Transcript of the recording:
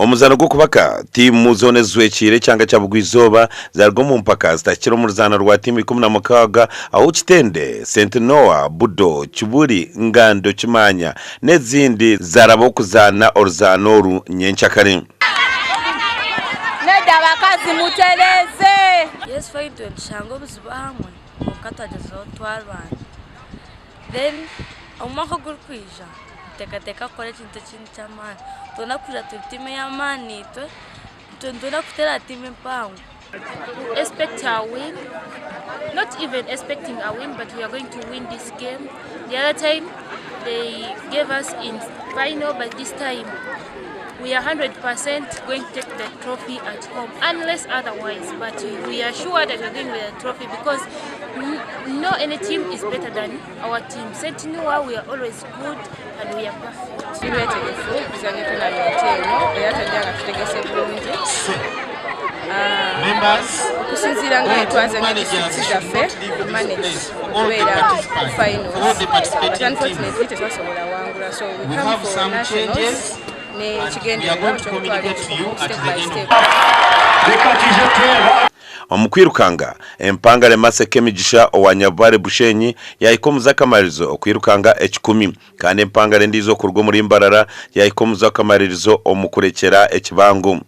Omuzaano gw'okubaka, tiimu zoona ezijwekiire ekyanga kya Bugwa-izooba zaruga omu mpaka zitahikire omu ruzaano rwa tiimu 16 ahu Kitende, St Noah, Budo, Kibuli, Ngando, Kimaanya n'ezindi zaraba okuzaana oruzaano oru nyenkyakare. Nedda abakazi mutereeze. Yes fine itwe nitushanga obuzibu ahamwe kwonka twagyezaho twarwana then omwaka ogurikwija nituteekateeka kukora ekintu ekindi ky'amaani nitwenda kwija turi tiimu ey'amaani itwe nitwenda kuteera tiimu empango. Expect a win, not even expecting a win but we are going to win this game. The other time they gave us in final but this time we are 100% going to take the trophy at home unless otherwise but we are sure that we are going with the trophy because no any team is better than our team. St. Noah we are always good and we are perfect. Tuli beetegefu okuzannya tournament eno era twajja nga tutegese bulungi ah, okusinziira nga wetwazanya districts zaffe manage okubeera ku finals but unfortunately tetwasobola wangula so we come for nationals n'ekigendererwa ky'okutwala ekikopo step by step. Omu kwirukanga, empangare Mercy Kemigisha owa Nyabubare Bushenyi yaahika omu z'akamaririzo okwirukanga ekikumi kandi empangare endiijo kuruga omuri Mbarara yaahika omu z'akamaririzo omu kurekyera ekibango.